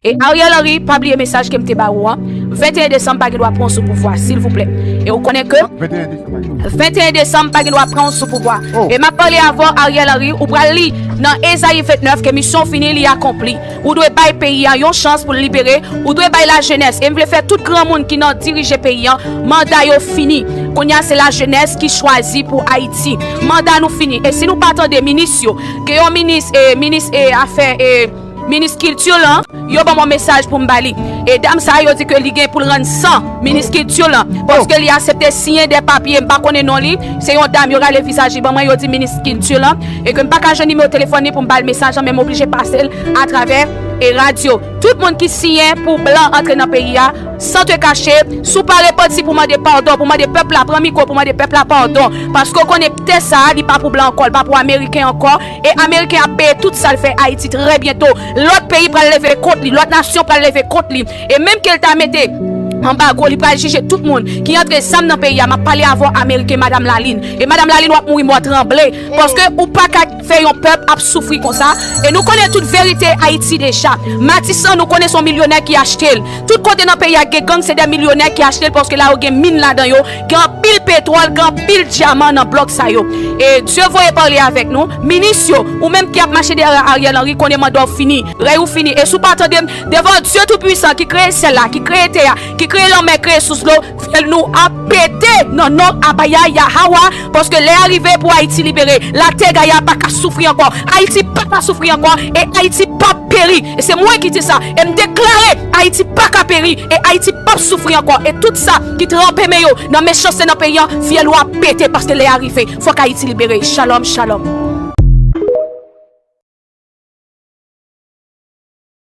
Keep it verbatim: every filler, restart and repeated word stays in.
E Ariel Henry, pa bliye mesaj ke m te ba ou an. Venteyen desanm pa gen dwa pran w sou pouvwa, silvouplè. E ou konnen ke venteyen desanm pa gen dwa pran w sou pouvwa. E m ap pale avè w, Ariel Henry, ou pral li nan Ezayi vennèf ke misyon w fini, li akonpli. Ou dwe bay peyi a yon chans pou l libere. Ou dwe bay lajenès. E m vle fè tout granmoun ki nan dirije peyi an, manda yo fini. Kounye a se lajenès ki chwazi pou Ayiti. Manda nou fini. E si nou pa tande minis yo, gen yon minis, e, minis, e, afè, e, minis kilti lan, yo ban mwen mesaj pou m ba li. E dam sa a, yo di ke li gen pou l rann san minis kilti lan, paske li aksepte siyen de papye, m pa konnen non li, se yon dam, yo rale vizaj li ban mwen, yo di minis kilti lan, e ke m pa ka jwenn nimewo telefòn li pou m ba l mesaj lan, men m oblije pase l atravè e radyo. Tout moun ki siyen pou blan antre nan peyi a, san te kache, si w pa repanti pou mande padon, pou mande pèp la, pran mikwo pou mande pèp la padon, paske w konnen tè sa a, li pa pou blan ankò, li pa pou ameriken ankò, e ameriken ap peye tout sa l fè Ayiti trè byento. Lòt peyi pral leve kont li, lòt nasyon pral leve kont li. E menm ke l ta mete anbago, li pral jije tout moun ki antre zam nan peyi a. M ap pale avè w, ameriken, madanm Lalin. E madanm Lalin, w ap mouri mò tranble. Paske ou pa ka fè yon pèp ap soufri konsa. E nou konnen tout verite Ayiti deja. Matisan, nou konnen se yon milyonè ki achte l. Tout kote nan peyi a gen gang, se de milyonè ki achte l paske la yo gen min ladan yo, gen anpil petwòl, gen anpil dyaman nan blòk sa yo. E Dye voye pale avèk nou. Minis yo, ou menm ki ap mache dèyè Ariel Henry, konnen manda w fini. Rèy ou fini. E si w pa tande m, devan Dye Toupwisan ki kreye syèl la, ki kreye tè a, ki kreye lanmè, kreye sous dlo, fyèl nou ap pete nan non Abaya Yahawa, paske lè a rive pou Ayiti libere. Latè Gaya pa ka soufri ankò. Ayiti pa ka soufri ankò e Ayiti p ap peri. E se mwen ki di sa. E m deklare Ayiti pa ka peri e Ayiti p ap soufri ankò. E tout sa ki tranpe men yo nan mechanste nan peyi an, fyèl ou ap pete paske lè a rive. Fòk Ayiti libere. Shalom, shalom.